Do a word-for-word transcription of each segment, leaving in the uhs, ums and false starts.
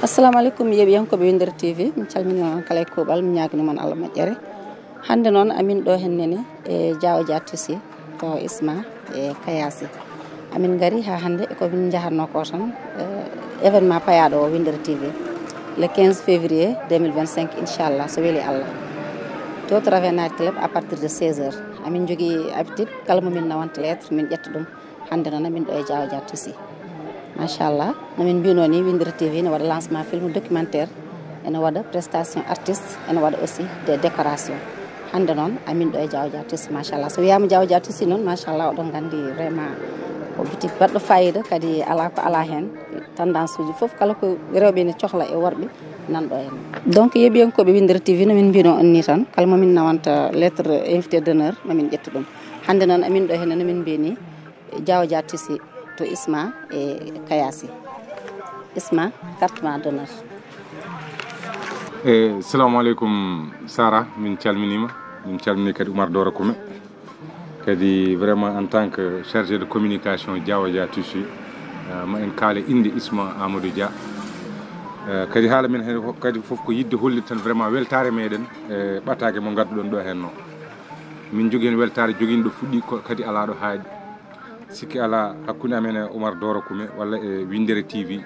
Assalamu aleykum, yeeɓiyankooɓe Winndere T V. Mi calminii on kala e kuuɓal, mi ñaaganii mon Allah moƴƴere. Hannde noon, amin ɗo heen nene e Diaw Dia Tissu to Isma e Kayasi. Amin ngari haa hannde e ko min njahatnoo ko tan, eh, événement payaaɗo o Winndere T V, le quinze février deux mille vingt-cinq, inchallah, so weli Allah. To Travel Night Club à partir de seize heures. Amin njogii habitude, kala mo min nawanta lettre, min ƴetta ɗum. Hannde noon, amin ɗo e Diaw Dia Tissu. Machallah, no min mbinoo ni, Winndere T V ne waɗa lancement film documentaire, ene waɗa prestation artiste, ene waɗa aussi des décorations. Hannde noon, amin ɗo e Diaw Dia Tissu, machallah. So wiyaama Diaw Dia Tissu noon, machallah, oɗon nganndi vraiment ko boutique baɗɗo fayida, kadi alaa ko alaa heen. Tendance uji fof, kala ko rewɓe ne cohla e worɓe, nan ɗo heen. Donc, yeeɓiyankooɓe Winndere T V, no min mbinoo on ni tan, kala mo min nawanta lettre invité d'honneur, ma min ƴettu ɗum. Hannde noon, amin ɗo heen, no min mbiyi ni, Diaw Dia Tissu to Isma e Kayasi. Isma, carte ma d'honneur. E, salamu aleykum Sara, min calminiima. Min calminii kadi Oumar Doro Koume. Kadi vraiment en tant que chargé de communication Diaw Dia Tissu, eh, ma en kaale innde Isma Amadou Dia. Eh, kadi haala men heen kadi fof ko yiɗde hollitde tan vraiment weltaare meɗen e ɓataake mo ngadduɗon ɗo heen no. Min njogii heen weltaare jogiinɗo fuɗɗi ko kadi alaa ɗo haaɗi. Sikki alaa hakkunde amen e Oumar Doro Koume walla e Winndere T V.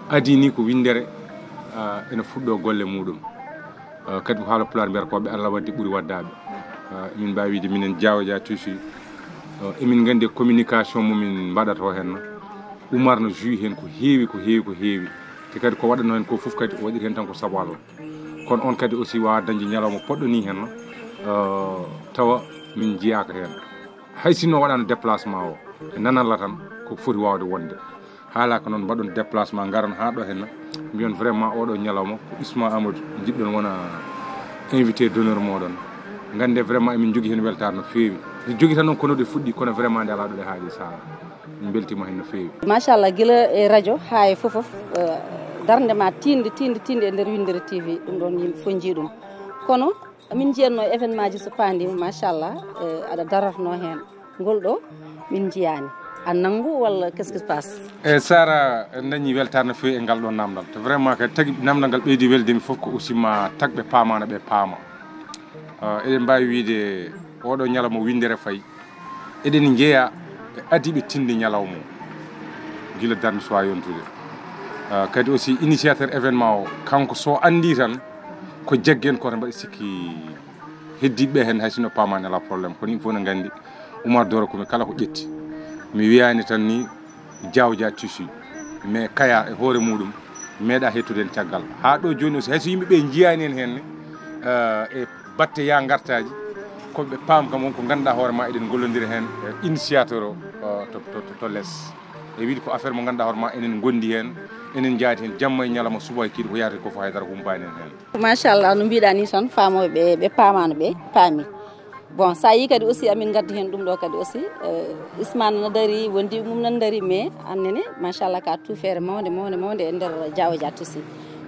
Adii ni ko winndere, ah, ene fuɗɗoo golle muɗum. Ah, kadi ko haala pulaar mbiyata ko ɓe Allah waddi ɓuri waddaaɓe. Ah, emin mbaawi wiide minen Diaw Dia Tissu, ah, emin nganndi communication mo min mbaɗata o heen. Oumar no joue heen ko heewi, ko heewi, ko heewi. Te kadi ko waɗanoo heen ko fof kadi o waɗiri heen tan ko sabu Allah. Kono on kadi aussi waawa dañde ñalawma poɗɗo ni heen, ah, tawa min njiyaaka heen. Hay sinno waɗaano déplacement o, e nanalla tan ko foti waawde wonde. Haalaaka noon, mbaɗon déplacement, ngaron haa ɗo heen, mbiyon vraiment oɗo ñalawma ko Isma Amadou njiɗɗon wona invité d'honneur moɗon. Ngannde vraiment emin njogii heen weltaare no feewi. Nde jogii tan noon ko no ɗe fuɗɗi, kono vraiment nde alaa ɗo ɗe haaɗi Sara. Min mbeltiima heen no feewi. Machallah, gila e radio haa e fof fof, eh, darnde ma tiinde, tiinde, tiinde e nder Winndere T V, ɗum ɗoon yimɓe fof njii ɗum. Kono min njiyatno événement ji so paandiima, machallah, eh, aɗa darorno heen. Ngol ɗo min njiyaani. A nanngu walla qu'est-ce qui se passe? E Sara, en dañi weltaare no feewi e ngal ɗo namdal. To vraiment kadi tagi namdal ngal ɓeydi welde mi fof ko aussi ma tagɓe paamaano ɓe paama. Ah, eɗen mbaawi wiide oɗo ñalawma winndere fayi. Eɗen njeya e adiiɓe tinde ñalawma o. Gila darnde suwa yontude. Ah, kadi aussi initiateur événement o, kanko so anndi tan ko jaggen ko to mbaɗa sikki heddiiɓe heen hay sinno paamaani alaa problème. Kono yimɓe fof no nganndi Oumar Doro Koume kala ko ƴetti. Mi wiyaani tan ni Diaw Dia Tissu, mais Kaya e hoore muɗum meeɗa hettude heen caggal. Haa ɗo jooni aussi hay so yimɓe ɓe njiyaani en heen ne, eh, e batte ya ngartaaji, ko ɓe paam kam won ko ngannduɗaa hoore ma eɗen ngollondira heen, eh, initiateur o, eh, to, to, to, to les. E wiide ko affaire mo ngannduɗaa hoore ma enen ngondi heen, enen njaadi heen jamma e ñalawma, suba e kiiɗe, ko yaata ko fof hay dara humpaani en heen. Machallah, no mbiɗa ni tan, faamooɓe ɓe, ɓe paamaano ɓe paami. Bon, sa yi kadi aussi amin ngaddi heen ɗum ɗo kadi aussi, eh, Isma nana dari, wondi mum nana dari, mais annene machallah ka tout feere mawnde, mawnde, mawnde e nder Diaw Dia Tissu.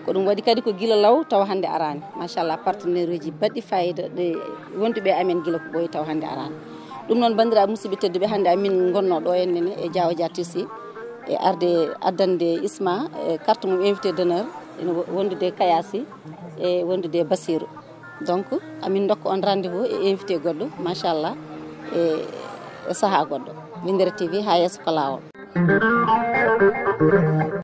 Ko ɗum waɗi kadi ko gila law tawa hannde araani. Machallah, partenaire uji baɗɗi fayida ɗe wonduɓe e amen gila ko ɓooyi tawa hannde araani. Ɗum noon, banndiraaɓe musidɓe tedduɓe, hannde amin ngonno ɗo ennene e Diaw Dia Tissu e arde addande Isma, eh, carte mum invité d'honneur, ene wo-, wondude Kayasi e wondude Basiru. Donc, amin ndokka on rendez-vous e invité goɗɗo, machallah, e, e sahaa goɗɗo. Winndere T V, haa yeeso ko laawol.